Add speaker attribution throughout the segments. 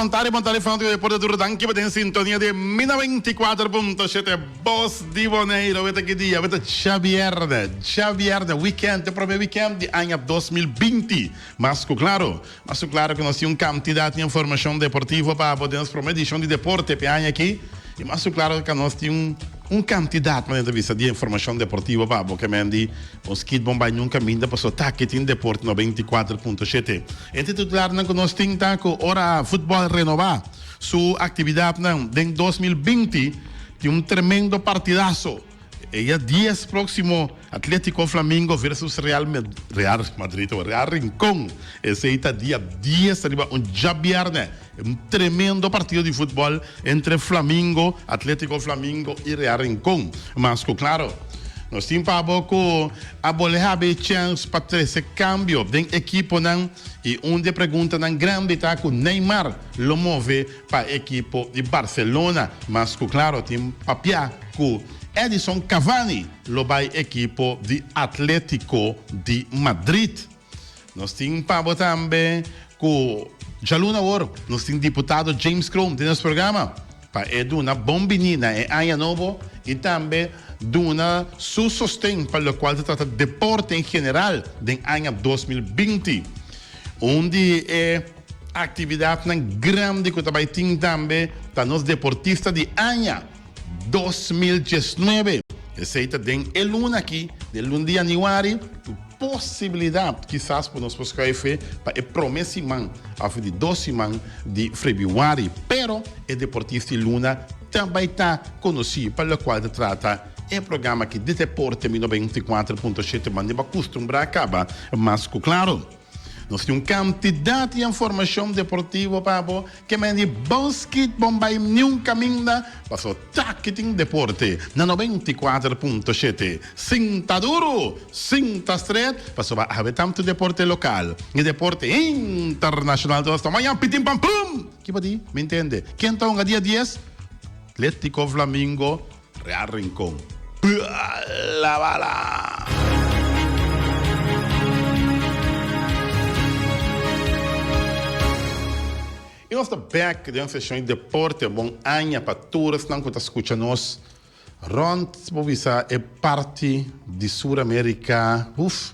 Speaker 1: Bon tardi, bon tardi fanatiko di deporte tur danki pa den sintonia di Mi 94.7 Bos di Boneiru. Weta ki dia, weta djabièrnè, djabièrnè, weekend, e promé weekend di aña 2020. Mas ku klaro, mas ku klaro ku nos tin un kantidat di informashon deportivo pa bo den nos promé edishon di deporte p'e aña aki. I mas ku klaro ku nos tin un un kantidat, manera ta bisa, di informashon deportivo pa bo ke men di. Nos kit bon bai nunca minda paso ta ki tin deporte 94.7. E titularnan ku nos tin ta ku ora futbol renobá su aktividatnan den 2020 tin un tremendo partidaso. E dia dies próksimo Atletico Flamingo versus Real Real Madrid o Real Rincon. Esei ta dia dies riba un djabièrnè. Un tremendo partido di futbol entre Flamingo, Atletico Flamingo y Real Rincon. Mas cu claro, nos tin pa bo cu a bole habi e chens pa trece cambio den equiponan y un di e preguntanan grandi ta cu Neymar lo move pa equipo di Barcelona. Mas cu claro tin papia cu Edison Cavani lo bay equipo di Atletico di Madrid. Nos tin pa bo tambe ku djaluna awor nos tin diputado James Kroon den nos programa pa e duna bon bini na e aña nobo i tambe duna su sosten pa lokual ta trata deporte en general den aña 2020. Un di e aktividatnan grandi ku ta bai tin tambe ta nos deportista di aña 2019. Esei ta den e luna aki, den luna di yanüari, ku posibilidat kisas ku nos por skuif pa e promé siman òf e di dos siman di febrüari. Pero e deportista di luna ta bai ta konosí pa lokual ta trata e programa aki di Deporte Mi 94.7 manera bo a kustumbrá kaba mas ku klaro. Nos tin un kantidat di informashon deportivo pa bo ke men di bon skit bon bai niun kaminda paso ta ki tin deporte na 94.7. Sinta duru, sinta stret pasobra awe tantu deporte lokal i deporte internashonal ta basta mañan pitin pam pum! Ki bo di? Mi ntende. Ken ta hunga dia dies? Atletico Flamingo. Real Rincon. Bala bala! I nos ta bek den seshon di deporte. Bon aña pa tur esnan ku ta skucha nos rònt bo bisa e parti di Sur Amerika. Uf!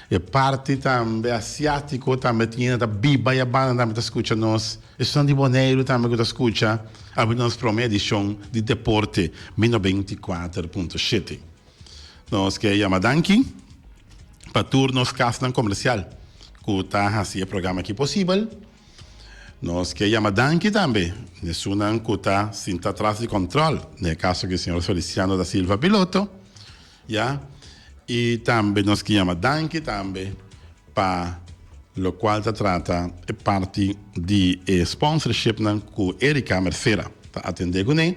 Speaker 1: E parti tambe asiátiko tambe tin hende ta biba i a banda tambe ta skucha nos. Esnan di Boneiru tambe ku ta skucha a bini nos promé edishon di Deporte Mi 94.7. Nos ke yama danki pa tur nos kasnan komersial ku ta hasi e programa aki posibel. Nos ke yama danki tambe n'esunnan ku ta sinta tras di kòntròl, den e kaso aki señor Feliciano da Silva Piloto, ya. I tambe nos ke yama danki tambe pa lokual ta trata e parti di e sponsorshipnan ku Erika Mercera ta atendé kuné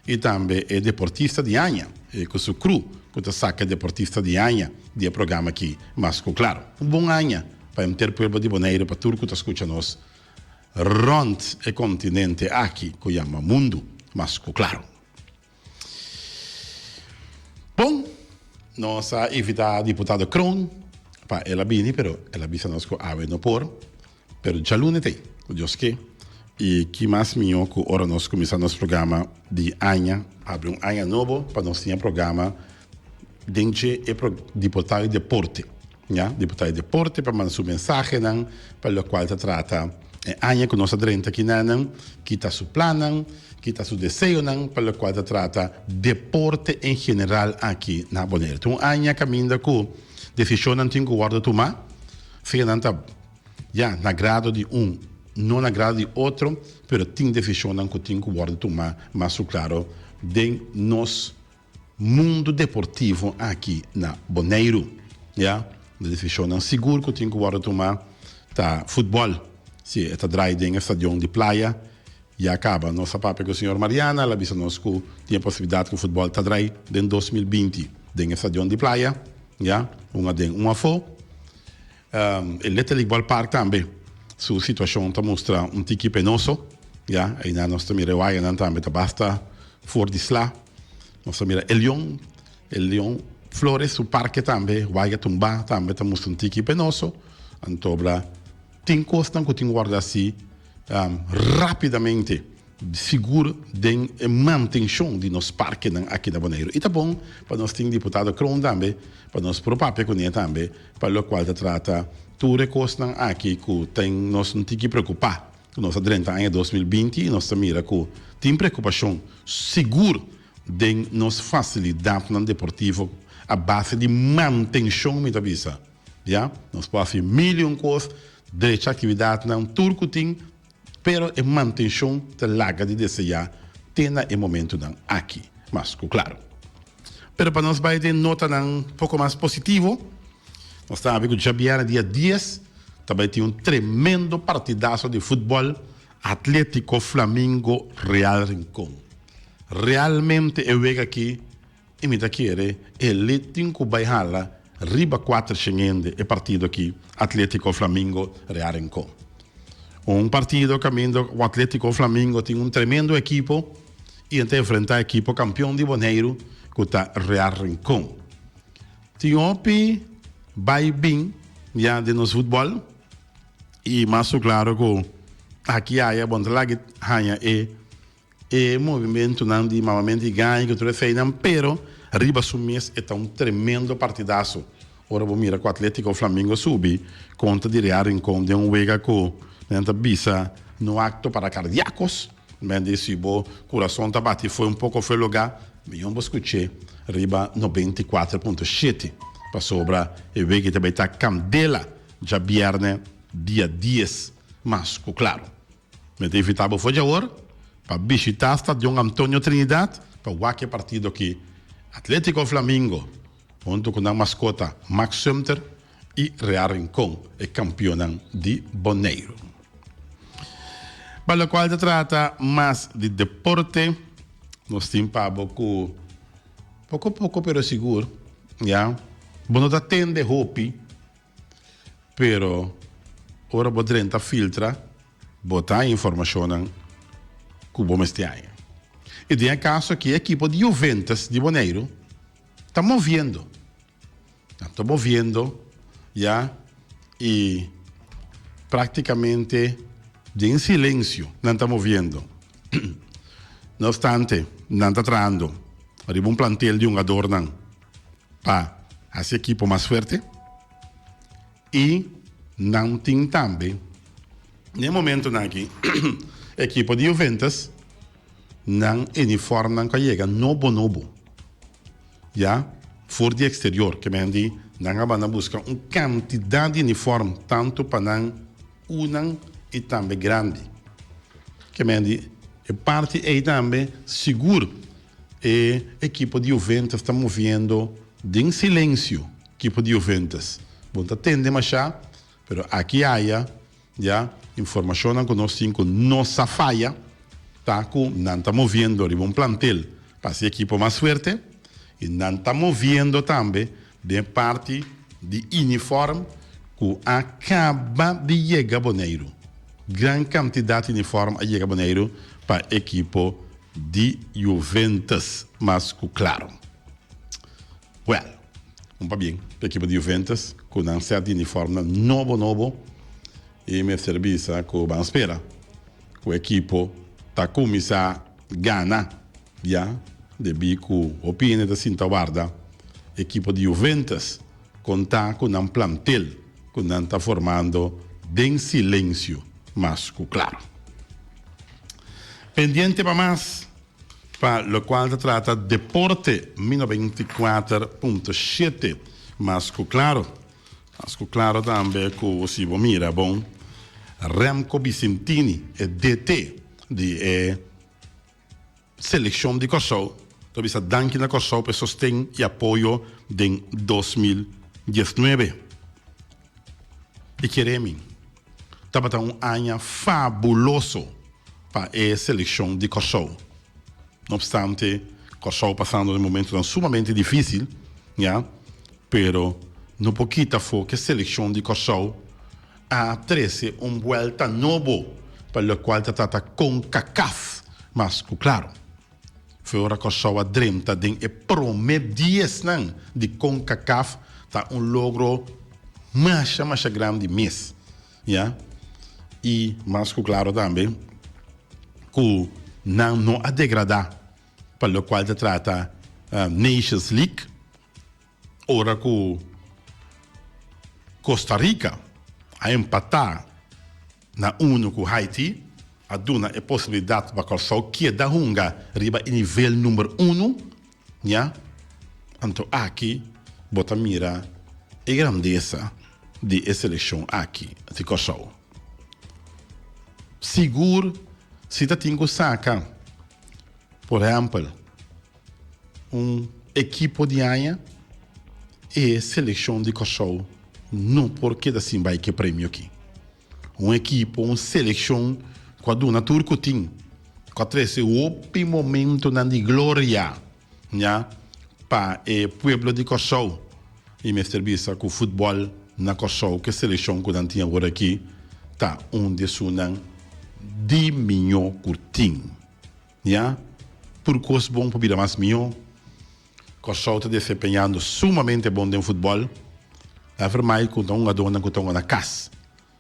Speaker 1: i tambe e deportista di aña e ku su crew ku ta saka e deportista di aña di e programa aki mas ku klaro. Un bon aña pa henter pueblo di Boneiru pa tur ku ta skucha nos rònt e kontinente aki ku yama mundu mas ku klaro. Bon, nos a invita diputado Kroon pa el a bini, pero el a bisa nos ku awe no por, pero djaluna e ta ei, ku Dios ke. I ki mas mihó ku ora nos kuminsá nos programa di aña, habri un aña nobo pa nos tin e programa den dje e diputado di deporte. Ya, diputado di deporte pa manda su mensahenan pa lokual ta trata e aña ku nos a drenta kinanan, ki ta su plannan, ki ta su deseonan pa lokual ta trata deporte en general aki na Bonaire. Ta un aña kaminda ku desishonnan tin ku wòrdu tumá, sea nan ta ya na grado di un, no na grado di otro, pero tin desishonnan ku tin ku wòrdu tumá mas ku klaro den nos Mundu deportivo aki na Boneiru. Ya, de desishonnan sigur ku tin ku wòrdu tumá ta futbòl. Si e ta drai den e stadion di Playa, ya kaba. Nos a papia ku señor Mariana, el a bisa nos ku tin e posibilidat ku futbòl ta drai den 2020 den e stadion di Playa, ya, un aden un afó. E Little League Ballpark tambe su situashon ta mustra un tiki penoso, ya, einan nos ta mira e wayanan tambe ta basta for di sla. Nos ta mira e Leon, e Leon Flores su parke tambe, waya tumbá tambe ta mustra un tiki penoso. Antobra tin kosnan ku tin wòrdu hasi. Rápidamente, sigur den e mantenshon di nos parkenan aki na Boneiru. I ta bon pa nos tin diputado Kroon tambe, pa nos por papia kuné tambe pa lokual ta trata tur e kosnan aki ku ten nos un tiki preokupá. Ku nos a drenta aña 2020 i nos ta mira ku tin preokupashon sigur den nos fasilidatnan deportivo a base di mantenshon mi ta bisa. Ya, nos por hasi mil i un kos, drecha aktividatnan, tur ku tin, pero e mantenshon ta laga di deseá te na e momentunan aki, mas ku klaro. Pero pa nos bai den notanan poko mas positivo, nos ta habi ku djabièrnè dia dies ta bai tin un tremendo partidaso di futbòl Atlétiko Flamingo Real Rincon. Realmente e wega aki I mi ta kere e li tin ku bai hala riba kuater shen hende e partido aki Atletico Flamingo Real Rincon. Un partido kaminda ku Atletico Flamingo tin un tremendo ekipo i e ta enfrenta ekipo kampion di Boneiru ku ta Real Rincon. Tin hopi bai bin ya den nos futbòl i mas su klaro ku aki aya bo no ta laga haña e E movimentunan di mamamento i gaña ku tur eseinan, pero riba su mes e ta un tremendo partidaso. Ora bo mira ku Atletico Flamingo subi kontra di Real Rincon den un wega ku nan ta bisa no acto para cardiacos, men di si bo kurason ta bati fo'i un poko fo'i lugá, mion bo skuch'é riba 94.7 pasobra e wega ta bai ta kandela djabièrnè dia dies mas ku klaro. Mi ta invitá bo for djawor pa bishitá Stadion Antonio Trinidad pa wak e partido aki Atletico Flamingo huntu ku nan maskota Max Sumter i Real Rincon, e kampionnan di Boneiru. Pa lokual ta trata mas di deporte, nos tin pa bo ku poko poko pero sigur ya bo no ta tende hopi. Pero ora bo drenta filtra, bo ta haña informashonnan ku bo mester haña. I den e kaso aki e ekipo di Juventus di Boneiru ta moviendo. Nan ta moviendo ya i praktikamente den silensio nan ta moviendo. No opstante nan ta trahando riba un plantel di hungadornan. Pa hasi ekipo mas fuerte y nan tin tambe den e momentonan aki ekipo di Juventus nan uniformnan cu a yega nobo nobo ya for di exterior ke men di nan a banda busca un cantidad di uniform tanto pa nan unan y tambe grandi ke men di e parti ey tambe sigur. E ekipo di Juventus ta moviendo den silencio. Ekipo di Juventus. Bo no ta tende masha, pero aki aya ya informacionnan cu nos tin cu no sa faya ta cu nan ta moviendo riba un plantel pa haci ekipo mas fuerte y nan ta moviendo tambe den parti di uniform cu a caba di yega Boneiru. Gran cantidad uniform a yega Boneiru pa ekipo di Juventus mas ku klaro. Wèl, un pabien pa ekipo di Juventus ku nan sèt di uniformnan nobo nobo i mester bisa ku ban spera ku ekipo ta kuminsá gana ya debí ku hopi hende ta sinta warda ekipo di Juventus kontá ku nan plantel ku nan ta formando den silensio mas ku klaro. Pendiente pa mas pa locual ta trata deporte mi 94.7 mas cu claro. Mas cu claro tambe cu si bo mira bon Remco Bicentini e DT di e seleccion di Corsou ta bisa danki na Corsou pa e sosten y apoyo den 2019. I kere mi, tabata un aña fabuloso pa e selekshon di Kòrsou. No opstante, Kòrsou pasando den momentunan sumamente difísil, ya, pero no por kita afó ku e selekshon di Kòrsou a trese un buèlta nobo pa lokual ta trata Concacaf, mas ku klaro. Fe ora Kòrsou a drenta den e promé diesnan di Concacaf ta un logro masha masha grandi mes, ya. I mas ku klaro tambe ku nan no a degradá pa lokual ta trata Nations League ora ku Costa Rica a empatá na unu ku Haiti a duna e posibilidat pa Kòrsou keda hunga riba e nivel number unu, ya. Anto aki bo ta mira e grandesa di e selekshon aki di Kòrsou. Sigur si ta tin ku saka por ehèmpel un ekipo di aña, e selekshon di Kòrsou no por keda sin bai ke premio aki. Un ekipo, un selekshon ku a duna tur ku tin, ku a trese hopi momentonan di gloria, ya, pa e pueblo di Kòrsou. I mester bisa ku futbòl na Kòrsou, ku e selekshon ku nan tin awor aki, ta un di esunnan di mihó ku tin. Ya, tur kos bon por bira mas mihó. Kòrsou ta desempeñando sumamente bon den futbòl. Ta afirmá ku ta hungadónan ku ta hunga na kas.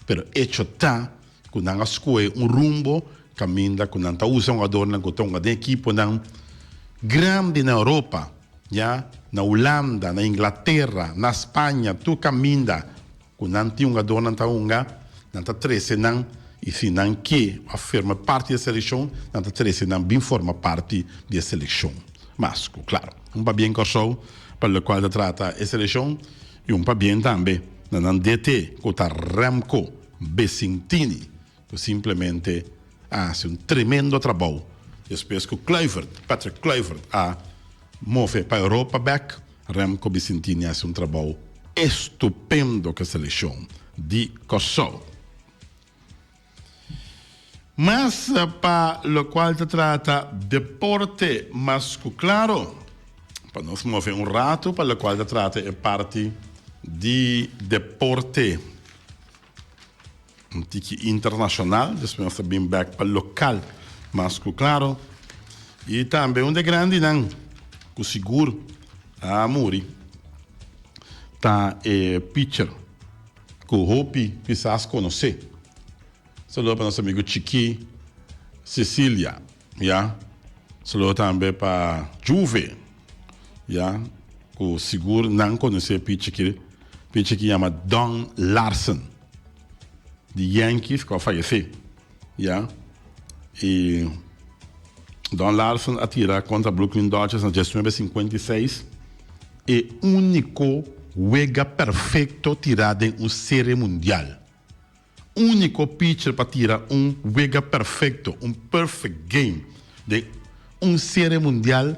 Speaker 1: Pero echo ta ku nan a skohe un rumbo kaminda ku nan ta usa hungadónan ku ta hunga den ekiponan grandi na Europa, ya, na Hulanda, na Inglatera, na Spaña, tur kaminda. Ku nan tin hungadónan ta hunga, nan ta trese nan i si nan ke a forma parti di e selekshon, nan ta trese nan bin forma parti di e selekshon. Mas ku klaro, un pabien Kòrsou pa lokual ta trata e selekshon i un pabien tambe na nan DT ku ta Remco Besintini ku simplemente a hasi un tremendo trabou despues ku Kluivert, Patrick Kluivert a move pa Europa bek, Remco Bicentini a hasi un trabou estupendo ku e selekshon di Kòrsou. Mas pa lokual ta trata deporte mas ku klaro, pa nos move un ratu pa lokual ta trata e parti di deporte. Un tiki internacional, despues nos ta bin bek pa local mas cu claro. Y tambe un de grandinan cu sigur a muri ta e pitcher cu hopi kisas conoce. Saludo pa nos amigo Chiki Cecilia, ya. Saludo tambe pa Juve, ya, cu sigur nan conoce pitcher ki, pitcher ki yama Don Larsen. Di Yankees ku a fayesé ya i Don Larsen a tira kontra Brooklyn Dodgers na diesnuebe sinkuenta i seis e úniko wega perfekto tirá den un serie mundial. Úniko pitcher pa tira un wega perfekto, un perfect game, den un serie mundial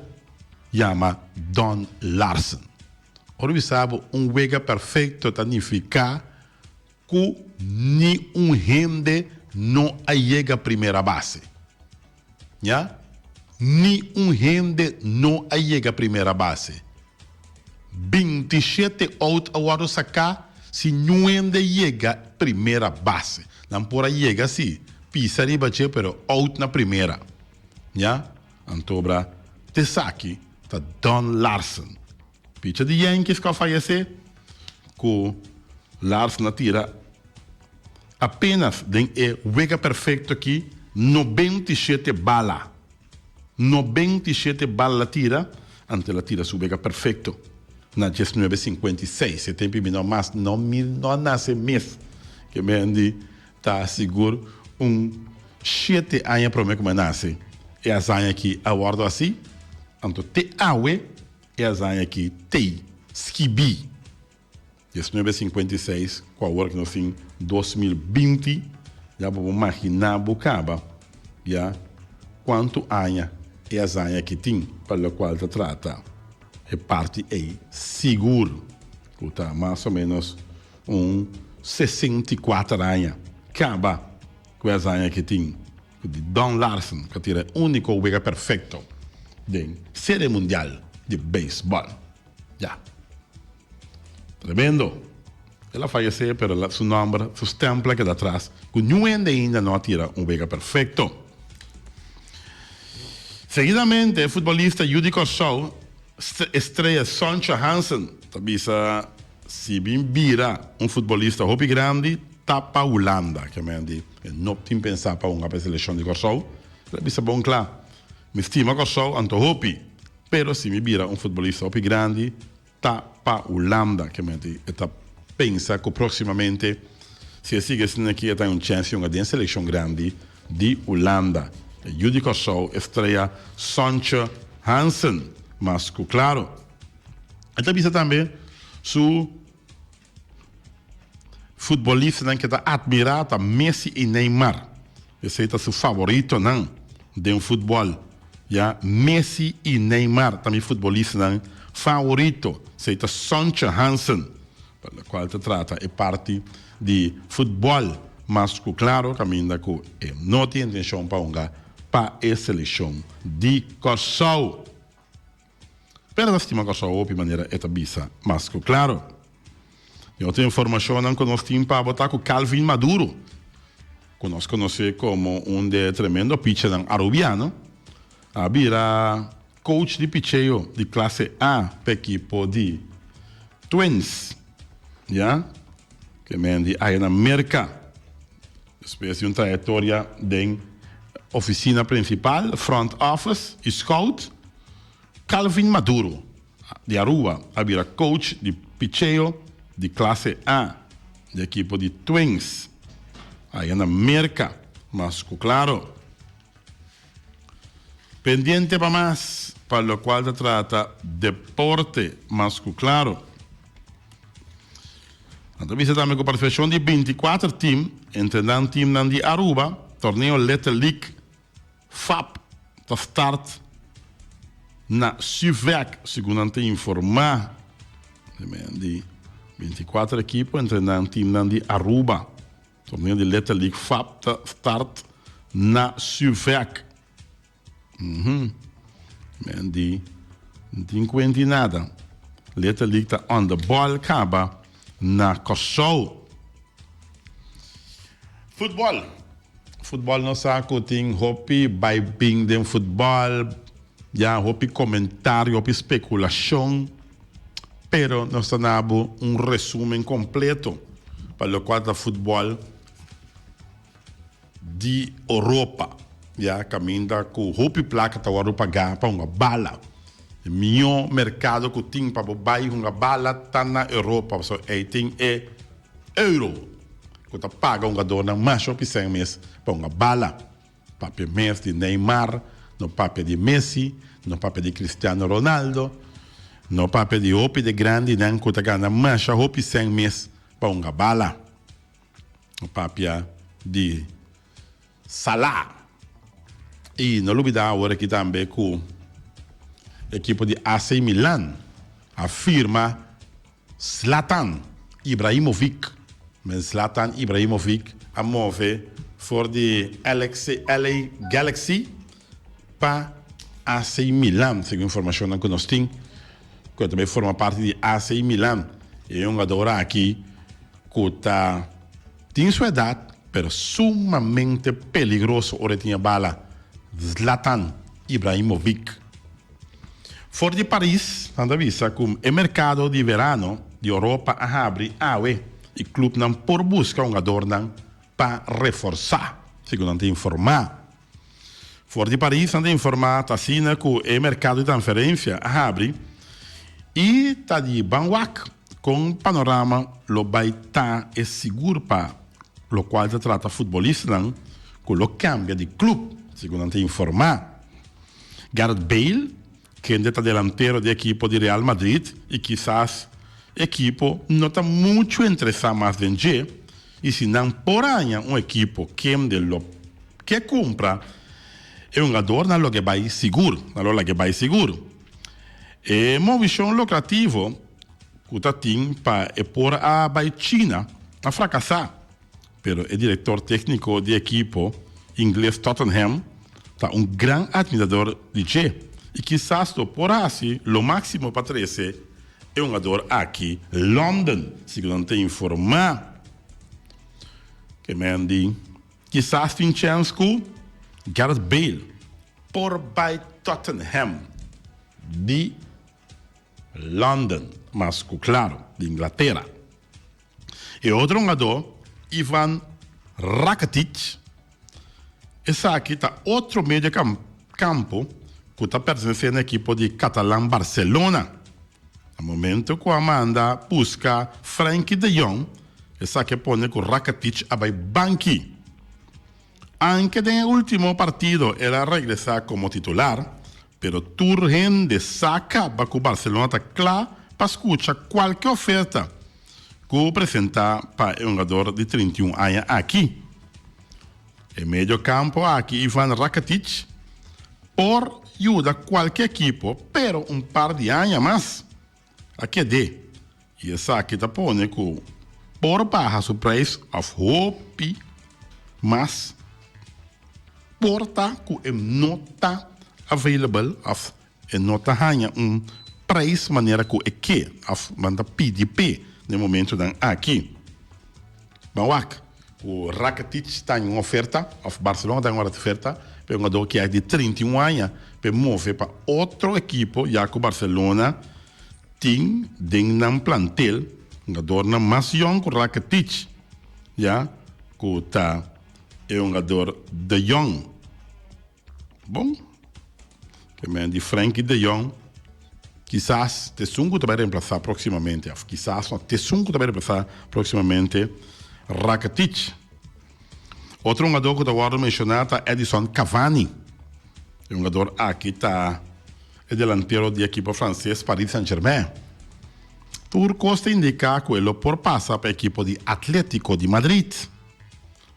Speaker 1: yama Don Larsen. Ora bisa bo un wega perfekto ta nifiká ku ni un hende no a yega primera base. Ya? Ni un hende no a yega primera base. Bintishete out a wòrdu saká sin niun hende yega primera base. Nan por a yega si, pisa riba dje pero out na primera. Ya? Antobra t'esaki ta Don Larsen. Picha di Yankees ku a fayesé, ku Larsen a tira apenas den e wega perfekto aki 97 bala. 97 bala el a tira, anto el a tira su wega perfekto na 1956. E tempu mi no mas, no mi no a nase mes. Ke men di ta sigur un shete aña prome ku mi a nase e hazaña aki a wòrdu hasi, anto te awe E hazaña aki t'ei skibí 1956 ku awor ku nos tin 2020 ya bo por maginá bo kaba ya kuantu aña e hazaña aki tin pa lokual ta trata e parti ei sigur ku ta mas o menos un 64 aña kaba ku e hazaña aki tin. Di Don Larsen ku a tira e úniko wega perfekto den Serie Mundial di Beisbòl. Ya. Tremendo. El a fayesé pero su nòmber, su stèmpel a keda atras ku niun hende ainda no a tira un wega perfekto. Seguidamente e futbolista yu di Kòrsou, estrea Soncho Hansen ta bisa si bin bira un futbolista hopi grandi. ta pa Hulanda. Ke men di e no tin pensa pa hunga pa e selekshon di Kòrsou. El a bisa bon kla, Mi stima Kòrsou anto hopi, pero si mi bira un futbolista hopi grandi ta pa Hulanda. Ke men di e ta pensa ku próksimamente si e sigui asina aki e ta un chèns di hunga den selekshon grandi di Hulanda. E yu di Kòrsou e strea Sontje Hansen mas ku klaro. E ta bisa tambe su futbolistanan ke ta admirá ta Messi i Neymar. Esei ta su favoritonan den futbòl. Ya, Messi i Neymar ta mi futbolistanan favorito. Esei ta Sontje Hansen, pa lokual ta trata e parti di futbòl. Mas ku klaro kaminda ku e no tin intenshon pa hunga pa e selekshon di Kòrsou. Pero ta stima Kòrsou hopi manera e ta bisa mas ku klaro. E otro informashonnan ku nos tin pa bo ta ku Calvin Maduro, ku nos konosé komo un de tremendo pichernan arubiano, a bira coach di picheo di klase A pa ekipo di Twins, ya, ke men di aya na Merka. Despues di un trayektoria den ofisina prinsipal, front office, i scout, Calvin Maduro di Aruba a bira coach di picheo di klase A di ekipo di Twins aya na Merka. Mas ku klaro, pendiente pa mas pa lokual ta trata deporte mas ku klaro. Nan ta bisa tambe ku partisipashon di binti kuater tim, entre nan timnan di Aruba, torneo Little League FAP ta start na Suvek, segun nan ta informá. Di binti kuater ekipo, entre nan timnan di Aruba, torneo di Little League FAP ta start na Suvek. Men di no tin kuenti nada. Little League ta on the ball kaba na Kòrsou. Futbòl. Futbòl nos sa ku tin hopi bai bin den futbòl. Ya hopi komentario, hopi spekulashon. Pero nos ta na bo un resumen kompleto pa lokual ta futbòl. Di Oropa, ya kaminda ku hopi plaka ta wòrdu pagá pa hunga bala. E mihó merkado ku tin pa bo bai hunga bala ta na Europa, pasobra ei tin e euro ku ta paga hungadornan masha hopi sèn mes pa hunga bala. Papia mes di Neymar, no papia di Messi, no papia di Cristiano Ronaldo, no papia di hopi di grandinan ku ta gana masha hopi sèn mes pa hunga bala. No papia di Salah. Y no lubida awor aki tambe cu ekipo di AC Milan a firma Zlatan Ibrahimovic. Men Zlatan Ibrahimovic a move for di LA Galaxy pa AC Milan, segun informacionnan cu nos tin, cu e ta bay forma parti di AC Milan. E hungador aki cu ta tin su edad pero sumamente peligroso ora e tin e bala, Zlatan Ibrahimovic. For di Paris nan ta bisa cu e mercado di verano di Europa a habri awe y clubnan por busca hungadornan pa reforsa, segun nan ta informa. For di Paris nan ta informa ta asina cu e mercado di transferencia a habri y ta di ban wak con panorama lo bay ta e sigur pa locual ta trata futbolistanan cu lo cambia di club, segun nan ta informa. Gareth Bale, kende ta delantero di ekipo di Real Madrid y kisas ekipo no ta mucho interesa mas den dje y si nan por haña un ekipo kende lo ke cumpra e hungador nan lo ke bay sigur, nan lo lage bay sigur. E movicion lucrativo cu ta tin pa e por a bay China a fracasa. Pero e director tecnico di ekipo ingles Tottenham ta un gran admirador di dje y kisas lo por haci lo maximo pa trece e hungador aki London, segun nan ta informa. Ke men di kisas tin chens cu Gareth Bale por bay Tottenham di London, mas cu claro di Inglatera. E otro hungadó Ivan Rakitic. Esaki ta otro medio kampo ku ta pertenesé na ekipo di Catalan Barcelona. Na momento ku a manda buska Frenkie de Jong, esaki a pone ku Rakitic a bai banki. Anke den e ultimo partido el a regresá komo titular, pero tur hende sa kaba ku Barcelona ta kla pa skucha kualke oferta ku presentá pa e hungador di 31 aña aki. E medio kampo aki Ivan Rakitic por yuda kualke ekipo pero un par di aña mas a ked'é i esaki ta pone ku por baha su prijs òf hopi mas por ta ku e no ta available òf E no ta haña un prijs manera ku e ke òf nan ta pidi p'e den momentunan aki. Ban wak ku Rakitic ta haña un oferta òf Barcelona ta haña un oferta pa e hungadó ki a di 31 aña p'e move pa otro ekipo ya ku Barcelona tin den nan plantel hungadornan mas yòn ku Rakitic ya ku ta e hungador De Jong. Bon, ke men di Frenkie de Jong kisas ta esun ku ta bai remplasá próksimamente òf kisas no, ta esun ku ta bai remplasá próksimamente Rakitic. Otro hungadó ku ta wòrdu menshoná ta Edison Cavani. E hungador aki ta e delantero di ekipo franses Paris Saint-Germain. Tur kos ta indiká ku e lo por pasa pa ekipo di Atlético di Madrid.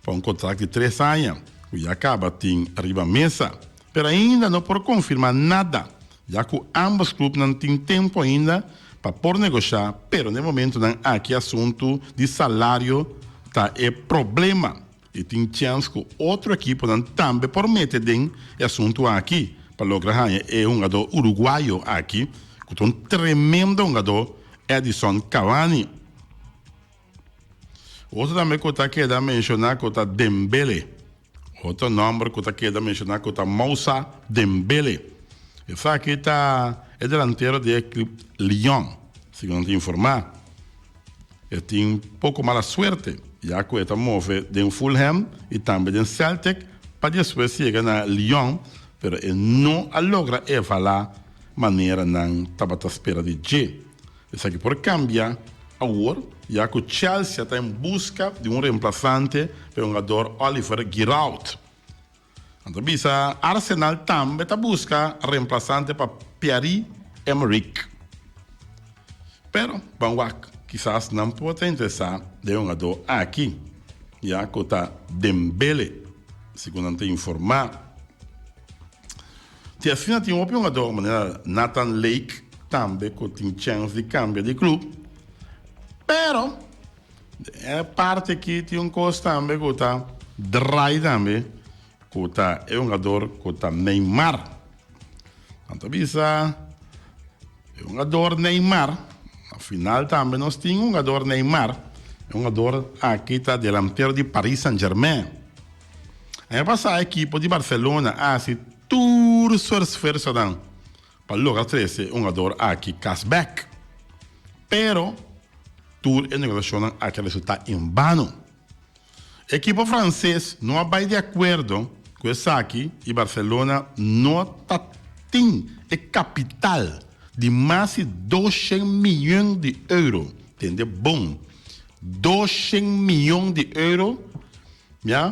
Speaker 1: Pa un kontrakt di tres aña ku ya kaba tin riba mesa, pero ainda no por konfirmá nada, ya ku ámbos klupnan tin tempu ainda pa por negoshá, pero na e momentunan aki asuntu di salario ta e problema i tin chèns ku otro ekiponan tambe por mete den e asuntu aki pa logra haña e hungadó uruguayo aki ku ta un tremendo hungadó Edison Cavani. Otro tambe ku ta keda menshoná ku ta Dembele. Otro nòmber ku ta keda menshoná ku ta Moussa Dembele. Esaki ta e delantero di e klub Lyon, segun nan ta informá. E tin poko mala suerte, ya ku e ta move den Fulham i tambe den Celtic pa despues yega na Lyon, pero e no a logra evalá manera nan tabata spera di dje. Esaki por cambia awor, ya cu Chelsea ta en busca di un reemplazante pa e hungador Oliver Giroud. Nan ta bisa Arsenal tambe ta busca reemplazante pa Pierre-Emerick. Pero ban wak, kisas nan por ta interesa den e hungador aki, ya cu ta Dembele, segun nan ta informa. Te asina tin hopi hungador manera Nathan Lake tambe ku tin chèns di kambia di klup. Pero den e parti aki tin un kos tambe ku ta drai tambe ku ta e hungador ku ta Neymar. Nan ta bisa e hungador Neymar, na final tambe nos tin hungador Neymar, e hungador aki ta delantero di Paris Saint Germain. Aña pasá ekipo di Barcelona a hasi tur su esfuersonan pa logra trese e hungador aki kas bèk. Pero tur e negosiashonnan aki a resultá en bano. Ekipo franses no a bai di akuerdo ku esaki i Barcelona no ta tin e kapital di mas di doshen miyon di euro, tende bon, doshen miyon di euro, Ya,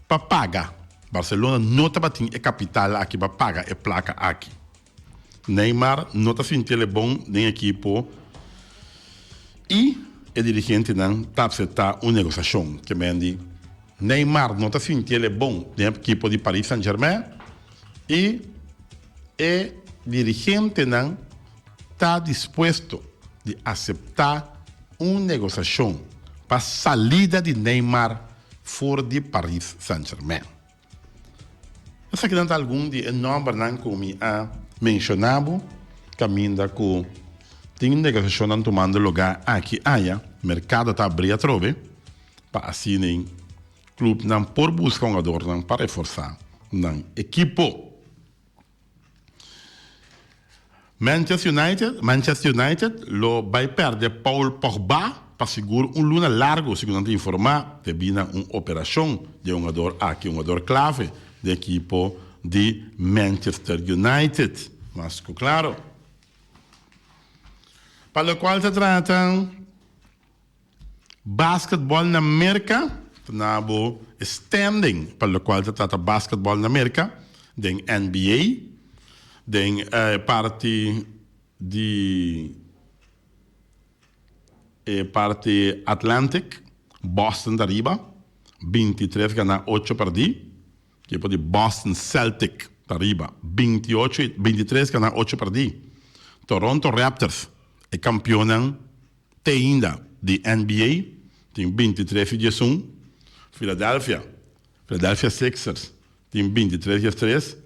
Speaker 1: pa paga. Barcelona no tabatin e capital aki pa paga e placa aki. Neymar no ta sintiel e bon den ekipo y e dirigentenan ta acepta un negociacion. Ke men di Neymar no ta sintiel e bon den ekipo di Paris Saint Germain y e dirigentenan ta dispuesto di acepta un negociacion pa salida di Neymar for di Paris Saint-Germain. Esakinan ta algun di e nombernan cu mi a menciona bo, caminda cu tin negociacionnan tumando lugar aki aya, mercado ta abri atrobe pa asina clubnan por busca hungadornan pa reforsa nan ekipo. Manchester United, Manchester United lo bai perde Paul Pogba. pa sigur un luna largu, segun nan ta informá, debí na un operashon di e hungador aki, un hungador klave di ekipo di Manchester United. Mas ku klaro. Pa lokual ta trata basketbòl na Merka, ta na bo standing pa lokual ta trata basketbòl na Merka den NBA, den e parti di e parti Atlantic, Boston ta riba, 23 ganá ocho pèrdí. Ekipo di Boston Celtic ta riba, 28 i 23 ganá ocho pèrdí. Toronto Raptors, e kampionnan te ainda di NBA, tin 23 i 11. Philadelphia, Philadelphia Sixers, tin 23 13.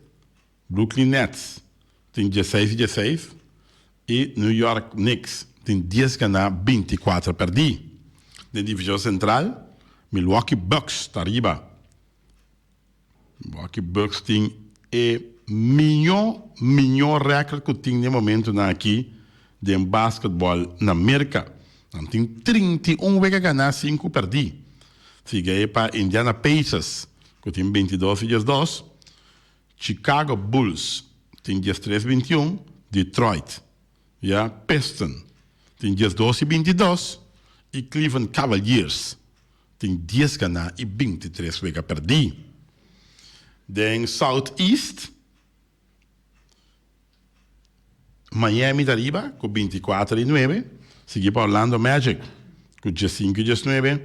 Speaker 1: Brooklyn Nets tin dieseis i dieseis i New York Knicks tin dies ganá 24 pèrdí. Den divishon sentral, Milwaukee Bucks ta riba. Milwaukee Bucks tin e mihó mihó rèkòrt ku tin den momentunan aki den basketbòl na Merka. Nan tin 31 wega ganá, sinku pèrdí. Sigui pa Indiana Pacers ku tin 22 i 12. Chicago Bulls tin 13 21, Detroit, ya, Piston tin 12 i 22 i Cleveland Cavaliers tin 10 ganá i 23 wega pèrdí. Den South East, Miami ta riba ku 24 i 9, sigui pa Orlando Magic ku 15 i 19,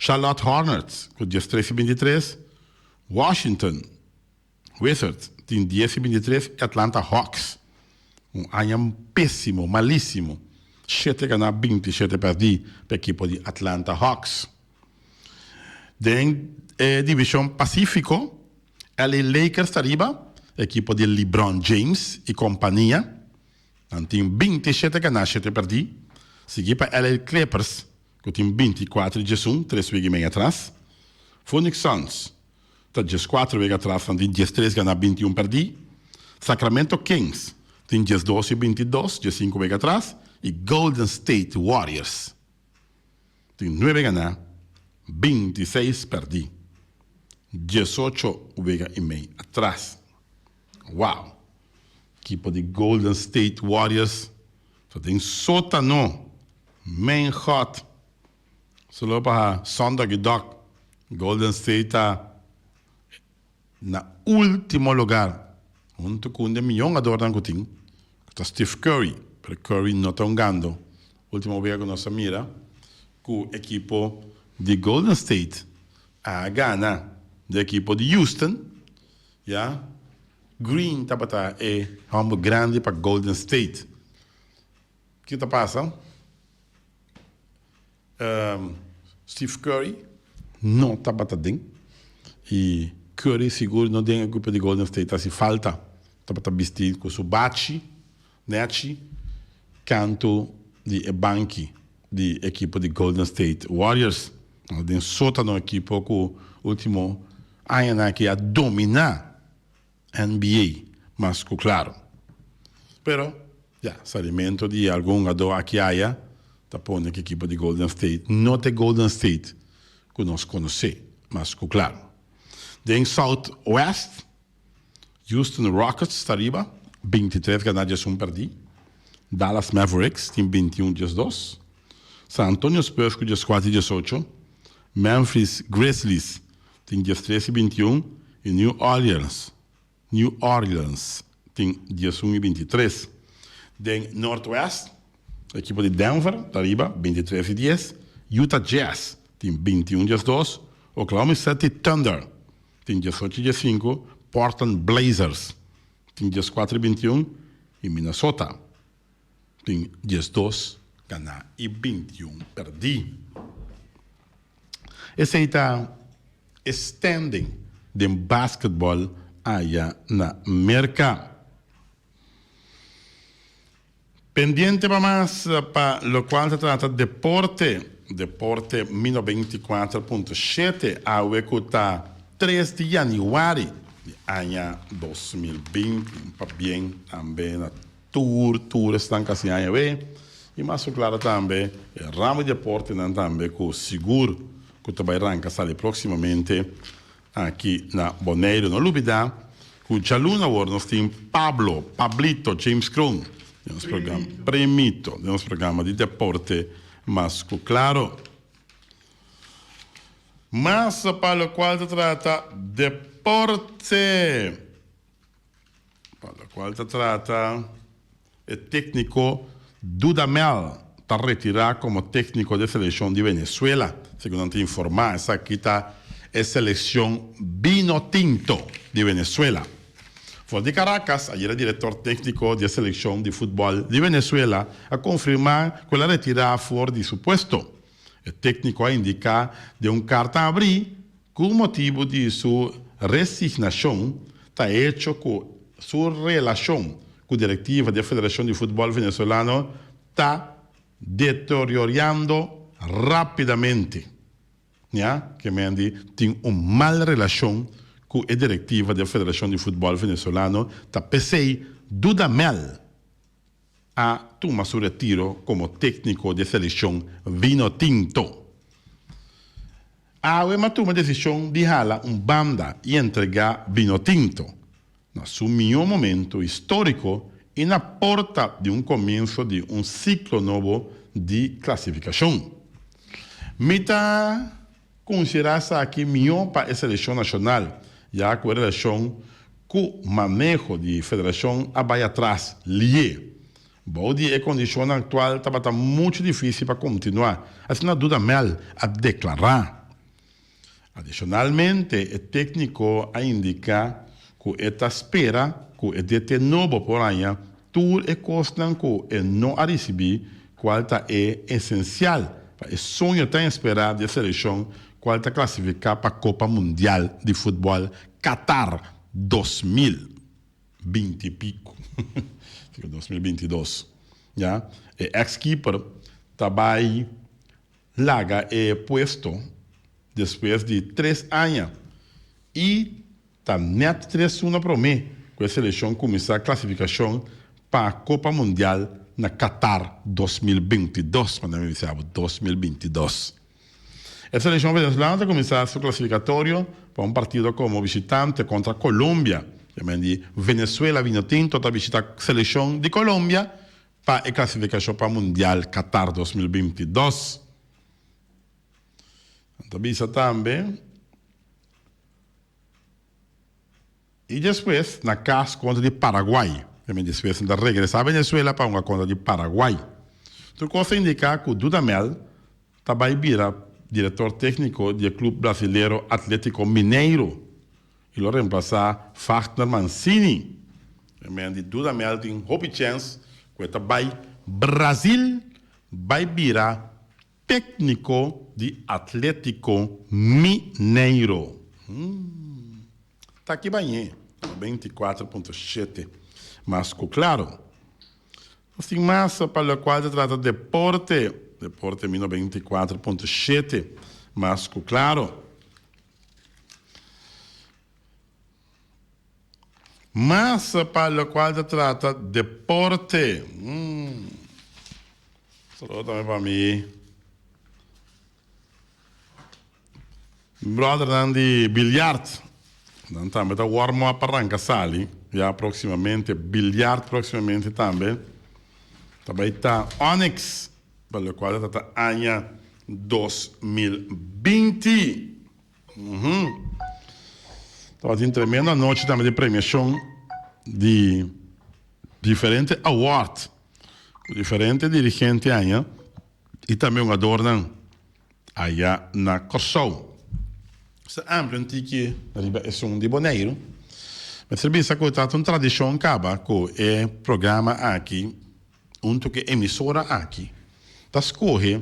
Speaker 1: Charlotte Hornets ku 13 i 23, Washington Wizards tin dies i 23 i Atlanta Hawks, un aña pésimo, malísimo, shete ganá 27 pèrdí pa ekipo di Atlanta Hawks. Den e divishon Pasífiko, LA Lakers ta riba, ekipo di LeBron James i kompania, nan tin 27 ganá shete pèrdí, sigui pa LA Clippers ku tin 24 i 11, tres wega i mei atras. Phoenix Suns ta 14 wega atras, nan tin 13 ganá 21 pèrdí. Sacramento Kings tin 12 i 22, 15 wega atras i Golden State Warriors tin 9 ganá 26 pèrdí, 18 wega i mei atras. Wow! Ekipo di Golden State Warriors ta den sótano. Mijn God! Solo pa Sundag i Dok, Golden State ta na ultimo lugar hunto cu un di e miyon hungadornan cu tin, cu ta Steve Curry. Pero Curry no ta hungando. Ultimo wega cu nos a mira cu ekipo di Golden State a gana di ekipo di Houston, ya, Green tabata e homber grandi pa Golden State. Kiko ta pasa? Steve Curry no tabata den y Curry sigur no den e grupo di Golden State ta haci falta. Tabata bisti cu su bachi nechi canto di e banki di ekipo di Golden State Warriors. Den sotano ekipo cu ultimo añanan aki a domina NBA mas ku klaro. Pero, ya, salimento di algun hungadó aki aya ta pone ku ekipo di Golden State no ta e Golden State ku nos konosé mas ku klaro. Den South West, Houston Rockets ta riba, 23 ganá 11 pèrdí. Dallas Mavericks tin 21 12. San Antonio Spurs ku 14 18. Memphis Grizzlies tin 13 i 21 i New Orleans New Orleans tin 11 i 23. Den Northwest, ekipo di Denver ta riba 23 i 10, Utah Jazz tin 21 12, Oklahoma City Thunder tin 18 i 15, Portland Blazers tin 14 i 21 i Minnesota tin 12 ganá i 21 pèrdí. Esei ta e standing den basketball aya na Merka. Pendiente pa mas pa lokual ta trata deporte, Deporte mi 94.7 awe ku ta 3 di yanüari di aña 2020. Un pabien tambe na tur tur esnan ku a hasi aña awe. I mas ku klaro tambe e ramo di deportenan tambe ku sigur ku ta bai ranka sali próksimamente aki na Boneiru. No lubidá ku djaluna awor nos tin Pablo, Pablito, James Kroon den nos programa, Primito, den nos programa di deporte mas ku klaro. Mas pa lokual ta trata deporte. Pa lokual ta trata e tékniko Dudamel ta retirá komo tékniko di e selekshon di Venezuela. Segun nan ta informá esaki ta e selekshon Vino Tinto di Venezuela. For di Caracas, ayera direktor tékniko di e selekshon di futbòl di Venezuela a konfirmá ku el a retirá for di su puesto. E tékniko a indiká den un karta abrí Ku motibu di su resignashon ta hecho ku su relashon ku direktiva di e Federashon di Futbòl Venezolano ta deterioriando rápidamente. Ya ke Mendy tin un mal relashon ku e direktiva di e Federashon di Futbòl Venezolano ta p'esei Dudamel a tuma su retiro komo tékniko di e selekshon Vinotinto. Awe m'a tuma desishon di hala un banda i entregá Vinotinto na su mihó momento históriko i na porta di un komienso di un siklo nobo di klasifikashon. Mi ta Konsiderá esaki mihó pa e selekshon nashonal, ya ku e relashon ku maneho di federashon a bai atras lié. Bou di e kondishonnan aktual tabata muchu difísil pa kontinuá, asina Dudamel a deklará. Adishonalmente e tékniko a indiká ku e ta spera ku e DT nobo por haña tur e kosnan ku e no a risibí kual ta e esensial pa e soño tan esperá di e selekshon kual ta klasifiká pa Kopa Mundial di Futbòl Qatar 2020 i piku, 2022. Ya, e eks kiper ta bai laga e puesto despues di tres aña i Ta nèt tres luna promé ku e selekshon kuminsá klasifikashon pa Kopa Mundial na Qatar 2022, manera mi bisa bo, 2022. E selekshon venezolano ta kuminsá su klasifikatorio pa un partido komo bishitante kontra Colombia. Jamen di Venezuela Vinotinto ta bishitá selekshon di Colombia pa e klasifikashon pa Mundial Qatar 2022. Nan ta bisa tambe. I despues na kas kontra di Paraguay. Tambe despues nan ta regresá Venezuela pa hunga kontra di Paraguay. Tur kos ta indiká ku Dudamel ta bai bira direktor tékniko di e klup brazilero Atlético Mineiro i lo remplasá Wagner Mancini. Tambe di Dudamel tin hopi chèns ku e ta bai Brazil bai bira Tékniko di Atlétiko Mineiro. Ta ki bañ'é, 24.7. Mas ku klaro. Nos tin mas pa lokual ta trata deporte. Deporte mi 94.7. Mas ku klaro. Mas pa lokual ta trata deporte. Saludo tambe pa mi brothernan di biljart. Nan tambe ta warm up pa ranka sali ya proximamente. Biljart proximamente tambe ta bai ta Onyx pa lokual ta trata aña 2020. Tabatin tremendo anochi tambe di premiacion di diferente award cu diferente dirigente aña y tambe hungadornan aya na Corsou. Sa amplia un tiki riba esun di Boneiru. Mester bisa cu ta un tradicion caba cu e programa aki hunto cu e emisora aki ta scoge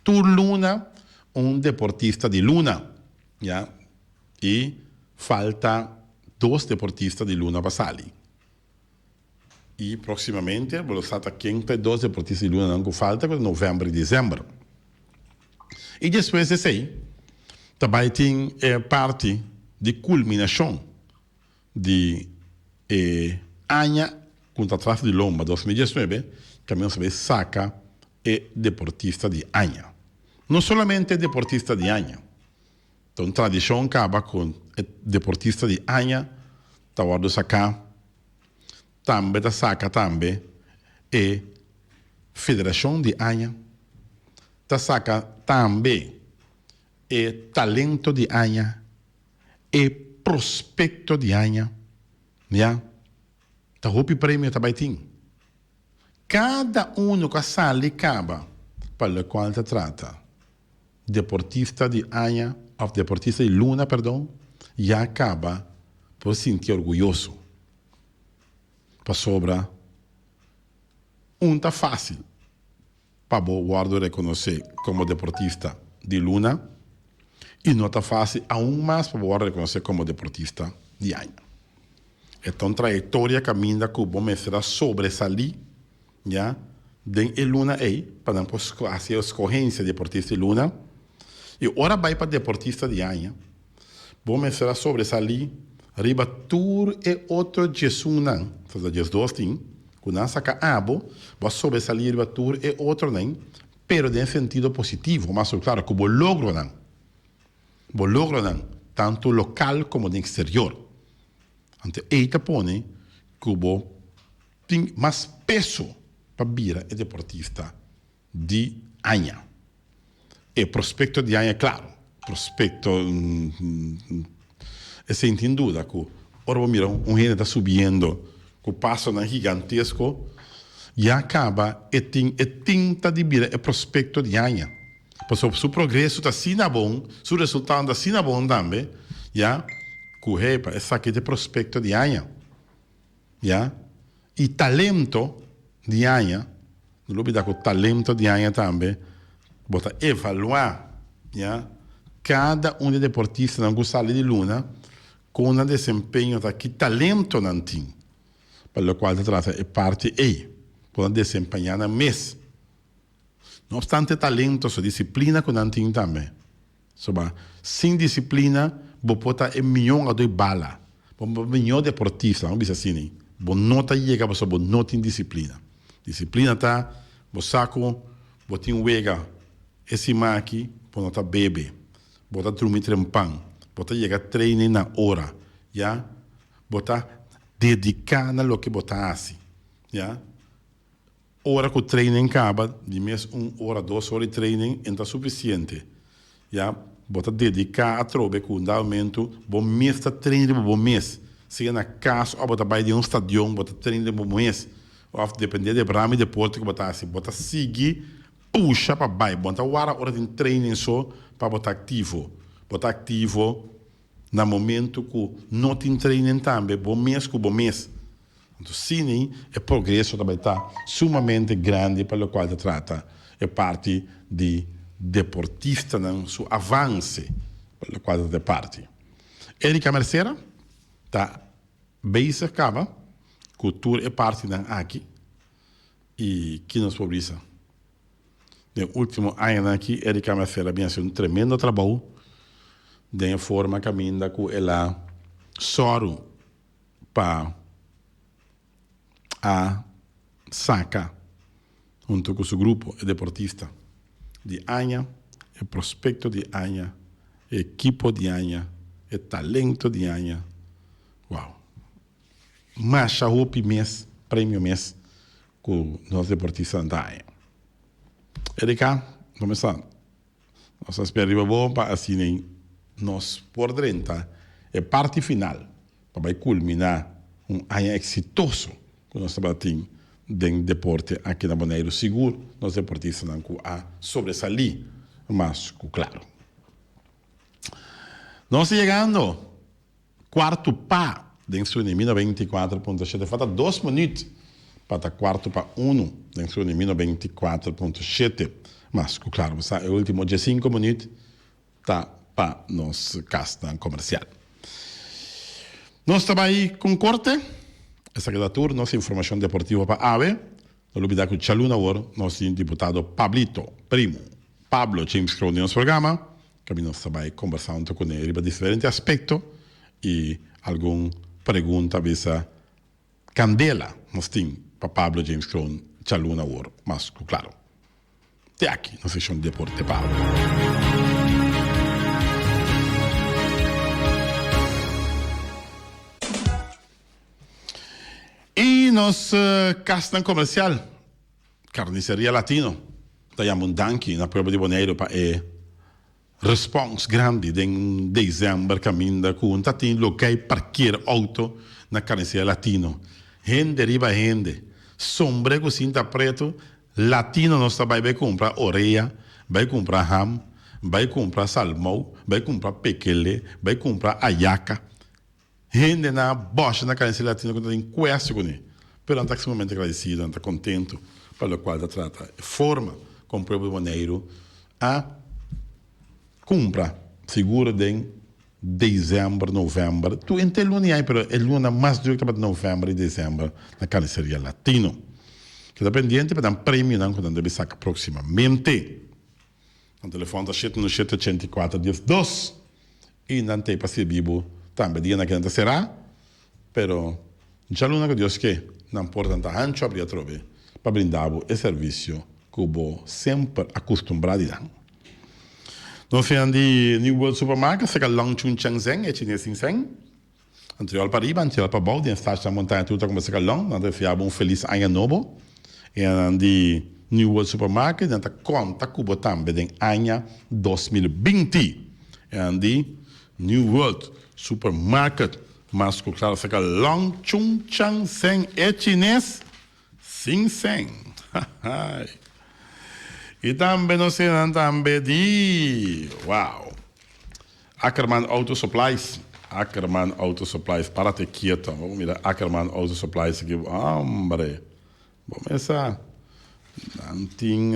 Speaker 1: tur luna un deportista di luna, ya, y falta dos deportista di luna pa sali. Y proximamente bo lo sa ta ken ta e dos deportista di lunanan cu falta, cu ta november y december. Y despues di esey ta bay tin e parti di culminacion di e aña cu ta tras di lomba, 2019, caminda nos ta bay saca. e deportista di aña. No solamente e deportista di aña, ta un tradishon kaba ku e deportista di aña ta wòrdu saká, tambe ta saka tambe e federashon di aña, ta saka tambe e talento di aña, e prospecto di aña, ya, ta hopi premio ta bay tin. Cada uno cu a sali caba pa locual ta trata deportista di aña of deportista di luna, perdon, ya caba por sinti orguyoso pasobra un ta facil. Pa bo wòrdu rekonosé komo deportista di luna i no ta fásil aun mas pa bo wòrdu rekonosé komo deportista di aña. E ta un trayektoria kaminda ku bo mester a sobresalí ya den e luna ei pa nan por hasi e skohensia di deportista di luna i ora bai pa deportista di aña bo mester a sobresalí riba tur e otro diesunnan, ta 12 tin, Ku nan saka abo, bo a sobresalí riba tur e otronan, pero den sentido positivo, mas klaro, ku bo logronan, bo logronan, tantu lokal komo den eksterior. Anto ei ta pone ku bo tin mas peso pa bira e deportista di aña. E prospecto di aña claro, prospecto esey tin duda cu ora bo mira un hende ta subiendo cu pasonan gigantesco ya caba e tin e tinta di bira e prospecto di aña pasobra su progreso ta asina bon, su resultado ta asina bon tambe ya cu hepa esaki ta e prospecto di aña. Ya. Y talento di aña, no lo bida cu talento di aña tambe bo ta evalua, ya, cada un di deportistanan cu sali di luna con nan desempeño ta, ki talento nan tin pa locual ta trata e parti ey, por nan desempeña nan mes. No obstante talento, so disciplina cu nan tin tambe. Soba, sin disciplina bo por ta e mion a doi bala. Bo por ta mion deportista, laga mi bisa asina, bo no ta yega pasobra bo no tin disciplina. Disciplina ta bo sa cu bo tin wega e siman aki, bo no ta bebe, bo ta drumi trempan, bo ta yega training na ora, ya. Bo ta dedica na loke bo ta haci, ya. Ora ku training kaba, di mes un ora, dos ora di training en ta sufisiente. Ya bo ta dediká atrobe ku un dado momentu bo mes ta train riba bo mes. Sea na kas òf bo ta bai den un stadion bo ta train riba bo mes. Òf dependé di e ramo di deporte ku bo ta hasi, bo ta sigui pusha pa bai. Bo no ta wara ora tin training so pa bo ta aktivo. Bo ta aktivo na momentu ku no tin training tambe, bo mes ku bo mes. Anto sini e progreso ta bai ta sumamente grandi pa lokual ta trata e parti di deportistanan su avanse pa lokual ta trata e parti. Erika Mercera ta bezig kaba ku tur e partinan aki i ki nos por bisa den ultimo añanan aki Erika Mercera a bin hasi un tremendo trabou den e forma kaminda ku el a sòru pa a saca hunto cu su grupo e deportista di aña, e prospecto di aña, e ekipo di aña, e talento di aña. Wow! Masha hopi mes premio mes cu nos deportistanan ta haña. Erika, como esta? Nos a spera riba bo pa asina nos por drenta e parti final pa bai kulminá un aña eksitoso ku nos tabata tin den deporte aki na Boneiru. Sigur nos deportistanan ku a sobresalí mas ku klaro. Nos ta yegando. Cuarto pa den su ni 94.7. Falta dos minuut pa ta cuarto pa uno den su ni 94.7. Mas cu claro bo sa e ultimo diescinco minuut ta pa nos casnan comercial. Nos ta bay con corte. Esaki ta tur nos informacion deportivo pa awe. No lubida cu djaluna awor nos tin diputado Pablito Primo Pablo James Kroon den nos programa. Kaminda nos ta bai kombersá huntu kuné riba diferente aspekto i algun pregunta bisa kandela nos tin pa Pablo James Kroon djaluna awor mas ku klaro. Te aki na seccion di deporte pa awe. Y nos casnan comercial, Carniceria Latino, ta yama un danki na pueblo di Boneiru pa e respons grandi den december caminda cu un ta tin loke parkeer auto na Carniceria Latino. Hende riba hende, sombre cu sinta preto, Latino nos ta bai bai cumpra orea, bai cumpra ham, bai cumpra salmou, bai cumpra pekele, bai cumpra ayaca. Hende nan a bosha na calense latino cu ta tin cuesto cune, pero nan ta sumamente agradecido, nan ta contento pa locual ta trata e forma con pueblo di Boneiru a cumpra, sigur den december, november, tur henter luna y aña, pero e luna mas druk tabata november y december na Carniceria Latino. Keda pendiente pa nan premionan cu nan debe saca proximamente. Nan telefon ta shete no shete ochenta i kuater dies dos y nan ta ey pa sirbi bo tambe. Dianan ke nan ta sera, pero djaluna cu Dios ke, nan portanan ta hancho abri atrobe pa brinda bo e servicio cu bo semper a custumbra di nan. Nos finan di New World Supermarket seka Long Chun Cheng Zeng e chines sin seng. Antriol pa riba, antriol pa bou, den Stasha Montaña tur ta kuma seka Long. Nan ta deseá bo un felis aña nobo. E nan di New World Supermarket nan ta konta ku bo tambe den aña 2020. E nan di New World Supermarket mas ku klaro seka Long Chun Cheng Zeng e chines Sin sen. Hahay. Y tambe nos tenan tambe di wow. Ackerman Auto Supplies. Ackerman Auto Supplies. Parate quieto. Bo mira Ackerman Auto Supplies aki. Hombre. Bo mesa. Nan tin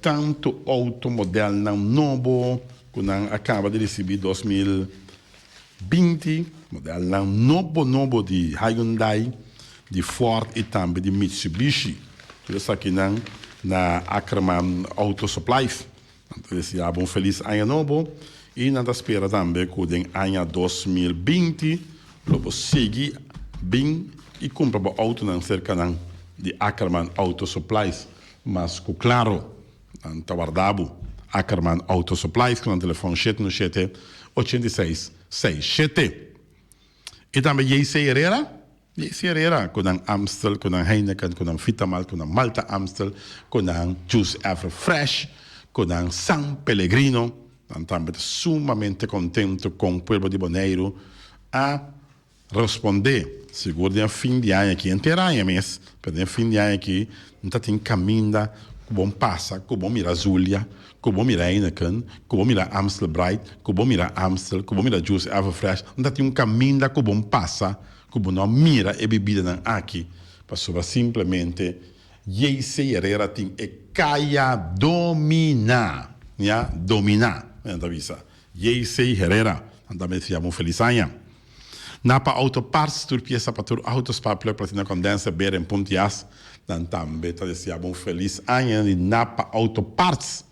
Speaker 1: tanto auto modelnan nobo cu nan a caba di ricibi 2020 modelnan nobo nobo di Hyundai, di Ford y tambe di Mitsubishi. Tur esakinan na Ackerman Auto Supplies. Nan ta desea bo un feliz aña nobo y nan ta spera tambe cu den aña 2020 lo bo sigui bin y cumpra bo autonan cerca nan di Ackerman Auto Supplies. Mas cu claro nan ta warda bo. Ackerman Auto Supplies cu nan telefon shete no shete, ochenta i seis, seis shete. Y tambe JC Herrera. JC Herrera cu nan Amstel, cu nan Heineken, cu nan Vitamalt, cu nan Malta Amstel, cu nan Juice Ever Fresh, cu nan San Pellegrino. Nan tambe ta sumamente contento con pueblo di Boneiru a responde. Sigur den fin di aña aki, henter aña mes, pero den fin di aña aki no ta tin caminda cu bon pasa, cu bon mira Zulia, Ku bo mira Heineken, ku bo mira Amstel Bright, ku bo mira Amstel, ku bo mira Juice Everfresh, no ta tin un kaminda ku bo pasa ku bo no a mira e bibidanan aki, pasobra simplemente JC Herrera tin e kaya dominá, ya, dominá, nan ta bisa. JC Herrera, nan ta mester yama un felis aña. Napa Auto Parts, tur piesa pa tur auto, spark plug, platina condenser, beren, punt jas. Nan tambe ta desea bo un felis aña di Napa Auto Parts.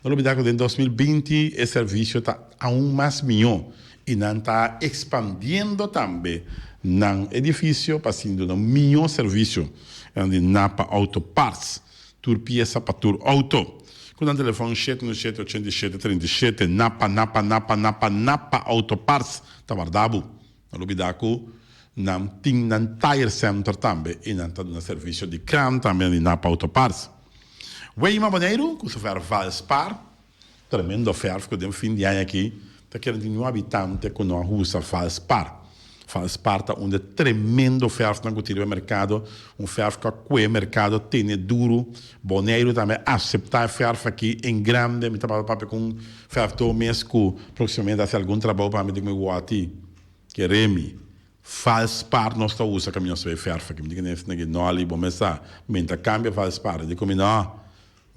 Speaker 1: No lubida cu den 2020 e servicio ta aun mas miho y nan ta expandiendo tambe nan edificio pa asina duna un miho servicio di Napa Auto Parts. Tur piesa pa tur auto. Cu nan telefon shete no shete ochenta i shete trinta i shete Napa Napa Napa Napa Napa Auto Parts ta warda bo. No lubida cu nan tin nan tire center tambe y nan ta duna servicio di kran tambe di Napa Auto Parts. Weima Boneiru cu su verf Valspar. Tremendo verf cu den fin di aña aki ta kere tin niun habitante cu no a usa Valspar. Valspar ta un de tremendo verfnan cu tin riba e mercado, un verf cu a cue e mercado tene duro. Boneiru tambe a acepta e verf aki en grande. Mi tabata papia cu un verfdor mes cu proximamente a haci algun trabou pa mi di cu mi woti kere mi. Valspar nos ta usa caminda nos ta bay verf aki. Mi di cu ne noli bo mes sa mi ta cambia Valspar. Di cu mi no.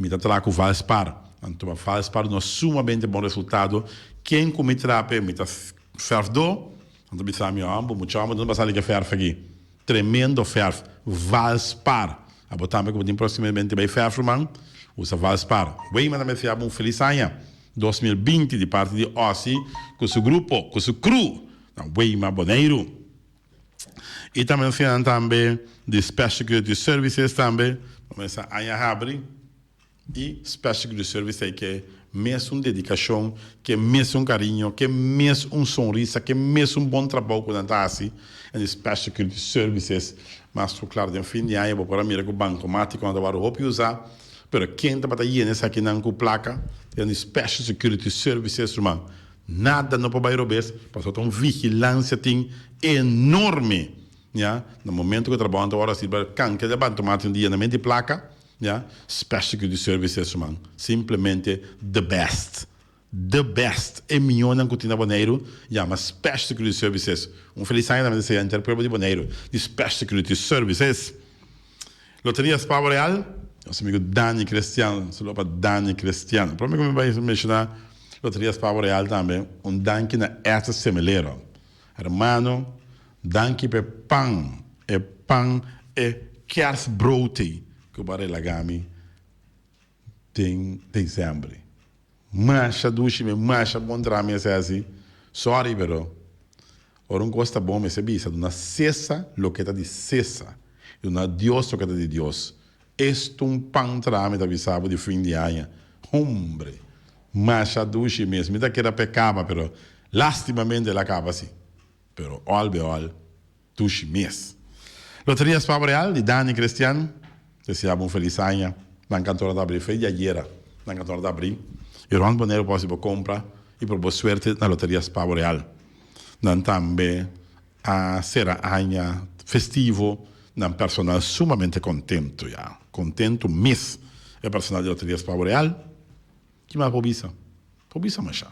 Speaker 1: Mi ta traha ku Valspar. Anto pa Valspar duna sumamente bon resultado. Ken ku mi traha p'e, mi ta fèrfdó. Nan ta bisa mi, Bo mucha hòmber, dónde bo a sali ku e fèrf aki? Tremendo fèrf. Valspar. Abo tambe ku bo tin próksimamente bai fèrf, ruman, usa Valspar. Weyman ta mester bo un felis aña 2020 di parti di Ossie ku su grupo, ku su crew na Weima Boneiru. Y tambe nos tin tambe di Special Security Services tambe. Bo mester aña habri. I Special Security Service ei ke mesun dedikashon, ke mesun kariño, ke mes un sonrisa, ke mesun bon trabou ku nan ta hasi en di Special Security Services. Mas ku klaro den fin di aña bo por a mira ku bankomatikonan ta wòrdu hopi usá, pero ken tabata yena esakinan ku plaka? Ta di Special Security Services ruman. Nada no por bai robes pasobra ta un vigilansia tin enorme, ya. Na momento ku e trabounan ta wòrdu hasi riba kankia di e bankomatikonan di yenamentu di plaka, Ya, Special Security Services man, simplemente the best. The best! E miyonan cu tin na Boneiru yama Special Security Services. Un feliz aña tambe ta desea henter pueblo di Boneiru di Special Security Services. Loteria Spa Boreal, nos amigo Dani Crestian, saludo pa Dani Crestian. Prome cu mi bay menciona Loteria Spa Boreal tambe, un danki na Esther Semelero. Hermano, danki pa e pan, e pan, e kerstbrood ei ku bo a relaga mi den december. Masha dushi mi, masha bon traha mi esei asi. Sorry pero ora un kos ta bon mester bisa duna Cesar loke ta di Cesar i duna Dios loke ta di Dios. Esto un pan traha mi ta bisa bo di fin di aña. Hombre! Masha dushi mes. Mi ta keda p'e kaba pero lastimamente el a kaba si. Pero all be all dushi mes. Loteria Spa Boreal di Dani Crestian desea bo un felis aña. Nan kantor ta abri fe di ayera. Nan kantor ta abri y rond Boneiru por hasi bo compra y por bo suerte na Loteria Spa Boreal. Nan tambe a sera aña festivo nan personal sumamente contento ya. Contento mes e personal di Loteria Spa Boreal. Ki mas por bisa? Por bisa masha.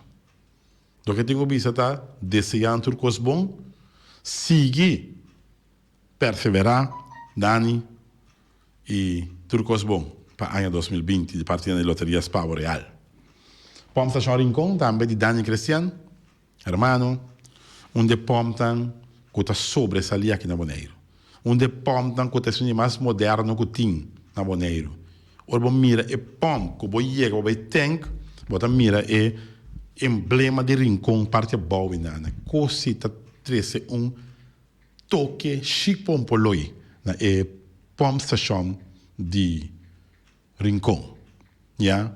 Speaker 1: Loke tin ku bisa ta deseá tur kos bon, sigui perseverá Dani i tur kos bon pa aña 2020 di parti di Loteria Spa Boreal. Pòmp Stashon Rincon tambe di Dani Crestian. Hermano, un di e pòmpnan ku ta sobresalí aki na Boneiru. Un di e pòmpnan ku ta esun di mas moderno ku tin na Boneiru. Ora bo mira e pòmp ku bo yega bo bai tènk, bo ta mira e emblema di Rincon parti abou einan. Kosi ta trese un toke shik pompoloi na e pòmpstashon di Rincon, ya.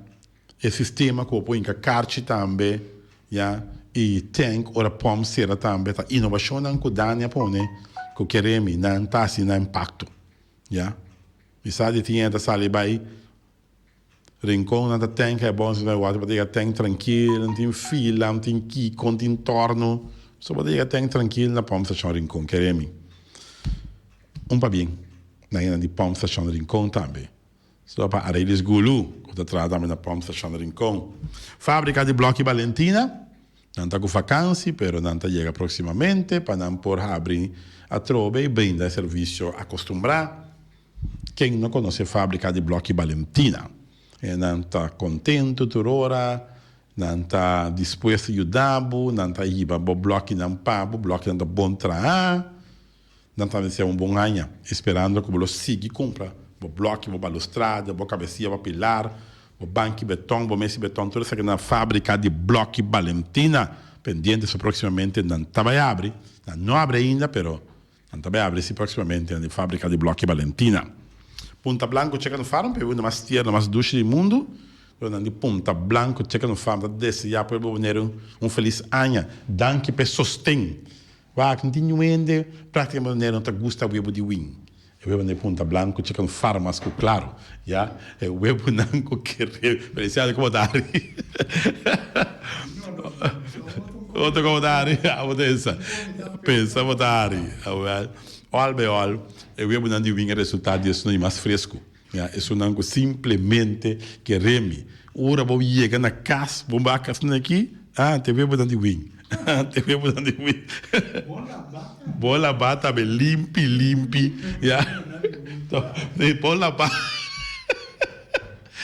Speaker 1: E sistema ku bo por hinka karchi tambe, ya, i tank ora pòmp sera tambe ta inovashonnan ku Dani a pone ku Keremi nan ta hasi nan impakto, ya. Mi sa di tin hende ta sali bai Rincon nan ta tank e bòns nan wak bo ta yega tank trankil, no tin fila, no tin kiko, no tin tòrno, so bo ta yega tank trankil na pòmp stashon Rincon, Keremi. Un pabien na hende di pòmp stashon Rincon tambe. Slo pa Arelis Gulu ku ta traha tambe na Pòmp Stashon Rincon. Fábrika di blòki Balentina, nan ta ku fakansi pero nan ta yega próksimamente pa nan por habri atrobe i brinda e servisio akostumbrá. Ken no konosé Fábrika di Blòki Balentina? Nan ta kontentu tur ora, nan ta dispuesto yuda bo, nan ta hiba bo blòkinan pa bo, blòkinan ta bon traha. Nan ta desea un bon aña, esperando ku bo lo sigui kumpra bo blòki, bo balustrada, bo kabesia, bo pilar, bo banki beton, bo mesa di beton, tur esaki na Fábrika di Blòki Balentina. Pendiente so próksimamente nan ta bai abri. Nan no abri ainda, pero nan ta bai abri si próksimamente na di Fábrika di Blòki Balentina. Punta Blanco Chicken Farm, pa e bunda mas tierno, mas dushi di mundu. Pero nan di Punta Blanco Chicken Farm ta desea pueblo Boneiru un felis aña. Danki pa e sosten. Wak, no tin niun hende práktikamente manera no ta gusta webu di win. E webunan di Punta Blanco chicken farmas ku klaro, ya. E webunan ku kere Feliciano komo ta hari? Otro komo ta hari? Abo ta pensa. Pensa bo ta hari. Awel, òl bei òl, e webunan di win a resultá di esunnan di mas fresku. Ya, esunnan ku simplemente kere mi. Ora bo yega na kas, bo baka asina aki, ah, te webunan di win. Te webunan di win. Bon labá tambe, limpi, limpi, ya. Bon labá.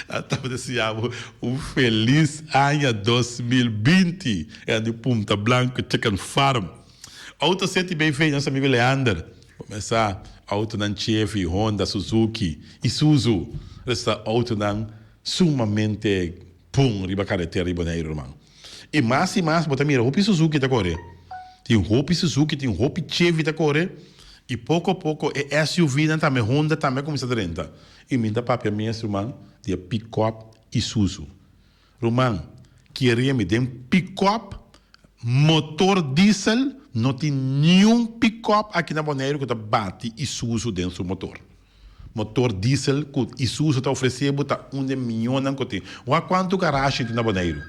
Speaker 1: A ta deseá bo un felis aña 2020. Era di Punta Blanco Chicken Farm. Auto City BV, nos amigo Leander. Comenzá autonan Chevy, Honda, Suzuki, Isuzu. Esta autonan sumamente bon riba karetera di Boneiru, ruman. I mas i mas bo ta mira hopi Suzuki ta kore. Tin hopi Suzuki, tin hopi Chevy ta kore. I poko poko e SUV-nan tambe, Honda tambe a kuminsá drenta. I mi ta papia mes, ruman, di e pikòp Isuzu. Ruman, kere mi den pikòp motor diesel no tin niun pikòp aki na Boneiru ku ta bati Isuzu den su motor. Motor diesel ku Isuzu ta ofresé bo ta un di e miónan ku tin. Wak kuantu garashi tin na Boneiru.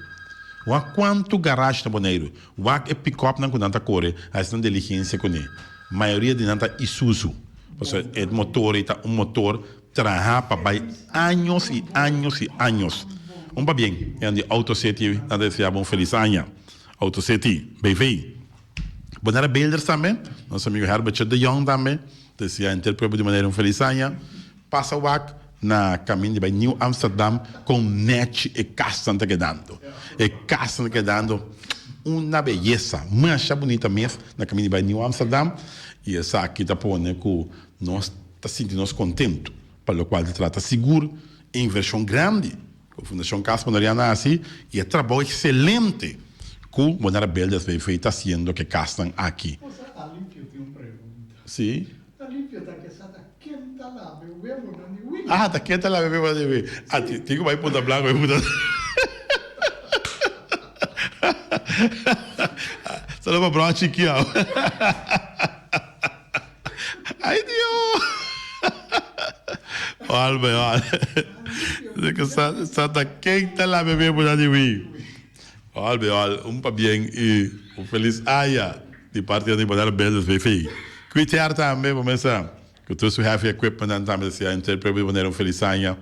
Speaker 1: Wak kuantu garashi na Boneiru. Wak e pikòpnan ku nan ta kore, hasi nan diligensia kuné. Mayoria di nan ta Isuzu. Pasobra e motor ei ta un motor Traha pa bai años y años y años. Un pabien eran di Auto City nan ta desea bo un feliz aña. Auto City BV. Bonaire Builders tambe, nos amigo Herbertje de Jong tambe ta desea henter pueblo di Bonaire un feliz aña. Pasa wak na caminda di bai Nieuw Amsterdam con nechi e casnan ta kedando. E casnan ta kedando una beyesa, masha bunita mes na caminda di bai Nieuw Amsterdam y esaki ta pone cu nos ta sinti nos kontentu pa lokual ta trata sigur e invershon grandi ku Fundashon Cas Boneriano a hasi i e trabou ekselente ku Bonaire Builders BV ta hasiendo ku e kasnan aki.
Speaker 2: Cosa ta limpio tin un pregunta.
Speaker 1: Si.
Speaker 2: Ta limpio ta ke sa ta ken ta labe webonan di Willy.
Speaker 1: Ah ta ken ta labe webonan di Willy. Ah tin ku bai Punta Blanco bai punta. Solo pa broma chiki awe. Ay Dios! Albe, albe. Sa, sa ta ken ta la bebé por di wi. Albe, al, un pabien y un feliz aña di parte di Bonaire Builders BV. Kwitear tambe, bo mesa, cu tur su heavy equipment nan tambe ta sea henter pueblo di Bonaire un feliz aña.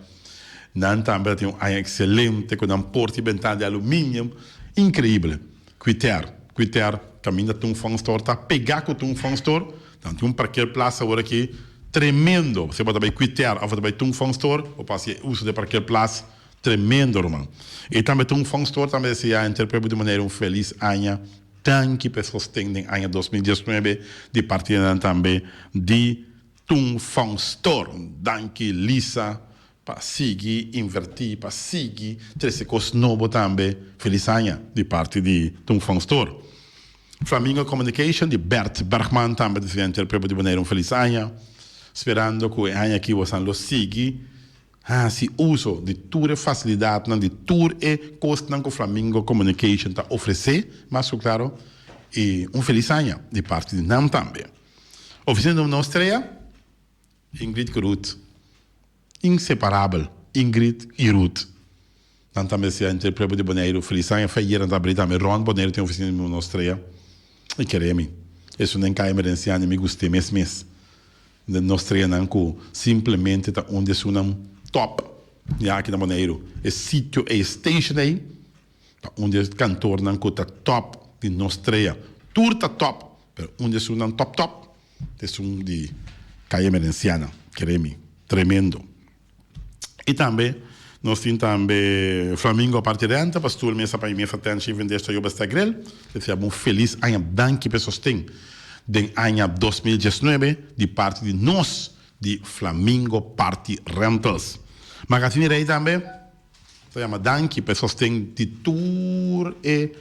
Speaker 1: Nan tambe ta tin un aña excelente cu nan porta y bentana di aluminium. Increíble. Kwiter, Kwiter, kaminda Tung Fong Store ta pegá ku Tung Fong Store, nan tin un parkeerplaats awor aki tremendo. Si bo ta bai Kwiter òf bo ta bai Tung Fong Store, bo por hasi e uso di e parkeerplaats tremendo, ruman. I tambe Tung Fong Store tambe deseá henter pueblo di manera un felis aña. Danki pa e sosten den aña 2019 di parti di nan tambe di Tung Fong Store. Danki Lisa Pa sigui invertí, pa sigui trese kos nobo tambe. Felis aña di parti di Tung Fong Store. Flamingo Communication di Bert Bergman tambe ta desea henter pueblo di Boneiru un felis aña. Sperando ku e aña aki bosan lo sigui hasi uso di tur e fasilidatnan, di tur e kosnan ku Flamingo Communication ta ofresé, mas ku klaro. I un felis aña di parti di nan tambe. Ofisina di Nos Strea. Ingrid ku Ruth. Inseparabel, Ingrid i Ruth. Nan tambe sea entre pueblo di Boneiru. Felis aña fe nan ta abri tambe rond Boneiru tin oficina di Nos Strea. I kere mi. Esun den Kaya Emerenciano mi gust'é mes mes. Den Nos Streanan ku simplemente ta un di esunnan top ya aki na Boneiru. E sitio ei, e station ei Ta un di e kantornan ku ta top di nos trea. Tur ta top, pero un di esunnan top top ta esun di Kaya Emerenciana. Kere mi, tremendo. I tambe nos tin tambe Flamingo Party Renta pa stoel mesa pa i mesa tent shi vendesh Toyoba Stag Grill. Desea bo un felis aña. Danki pa e sosten den aña 2019 di parti di nos di Flamingo Party Rentals. Magazine Rey tambe. Ta yama danki pa e sosten di tur e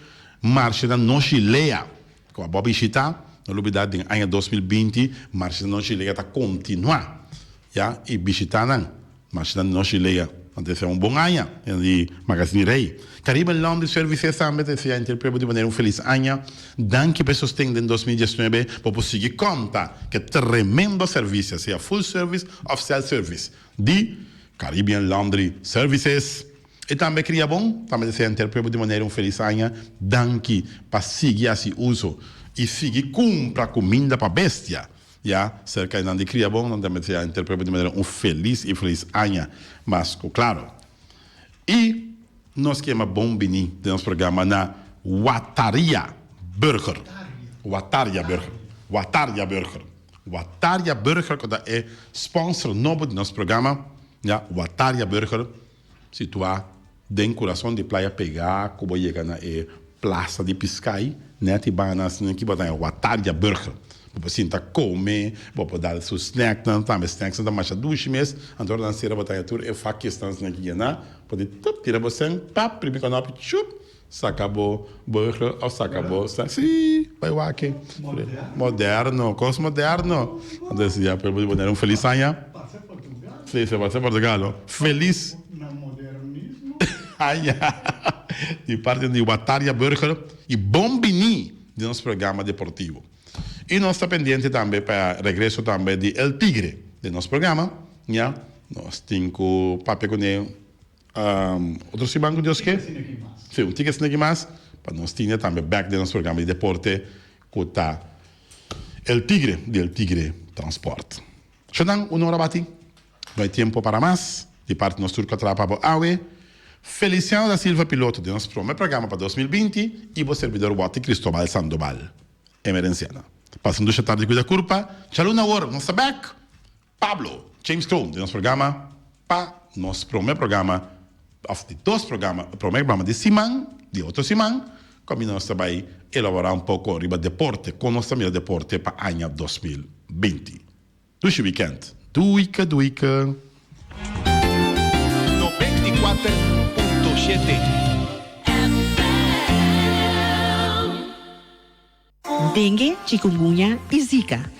Speaker 1: marshenan Noshi Lea ku abo a bishita. No lubida den aña 2020 marshenan Noshi Lea ta kontinua ya i bishita nan marshenan Noshi Lea. Nan ta desea un bon aña di Magazine Rey. Caribbean Laundry Services tambe ta desea henter pueblo di manera un felis aña. Danki pa e sosten den 2019. Bo por sigui konta ku e tremendo servisio sea full service of self service di Caribbean Laundry Services. I tambe Cria Bon tambe desea henter pueblo di Bonaire un felis aña. Danki pa sigui hasi uso i sigui kumpra kuminda pa bestia. Ya serka esnan di Cria Bon nan tambe desea henter pueblo di Bonaire un felis i felis aña mas ku klaro. I nos kema bon bini den nos programa na Wataria Burger. Wataria Burger. Wataria Burger. Wataria Burger ku ta e sponsor nobo di nos programa, ya, Wataria Burger, situá den kurason di Playa Pegá ku bo yega na e Plaza di Piscai, nèt i banda asina ki bo ta haña Wataria Burger. Bo por sinta kome, bo por dal su snacknan tambe, snacksnan ta masha dushi mes, anto ora nan sera bo ta haña tur e fakjesnan asina ki yená, bo por di tup tira bo sèn, pap, primi kònòpi, chup! Saka bo beugel of saka bo sa sí bai wak e. Moderno, kos moderno. Entonces ya pueblo di Bonaire un felis aña.
Speaker 2: Pasa Portugal.
Speaker 1: Sí, se pasa Portugal no. Felis.
Speaker 2: Na modernismo.
Speaker 1: Aña di parti di Wataria Burger y bon bini den nos programa deportivo. Y nos ta pendiente tambe pa regreso tambe di El Tigre den nos programa ya. Nos tin cu papia cune Otro siman ku Dios ke. Sí, un tiki asina aki mas pa nos tine tambe bek den nos programa di deporte ku ta El Tigre di El Tigre Transport. Shonnan, un ora bati. No hay tiempo para mas. Di parti nos tur ku a traha pa bo awe. Feliciano da Silva piloto den nos prome programa pa 2020 i bo servidor Watty Cristobal Sandoval. Emerenciana. Pasa un dusha tardi kuida kurpa. Djaluna awor nos ta bek. Pablo James Kroon den nos programa pa nos prome programa of di dos programa prome programa di siman di otro siman kaminda nos ta bai elabora un poko riba deporte kon nos ta mira deporte pa aña 2020. Dushi weekend. Duike duike.
Speaker 3: 94.7.
Speaker 4: Dengue, chikungunya y Zika.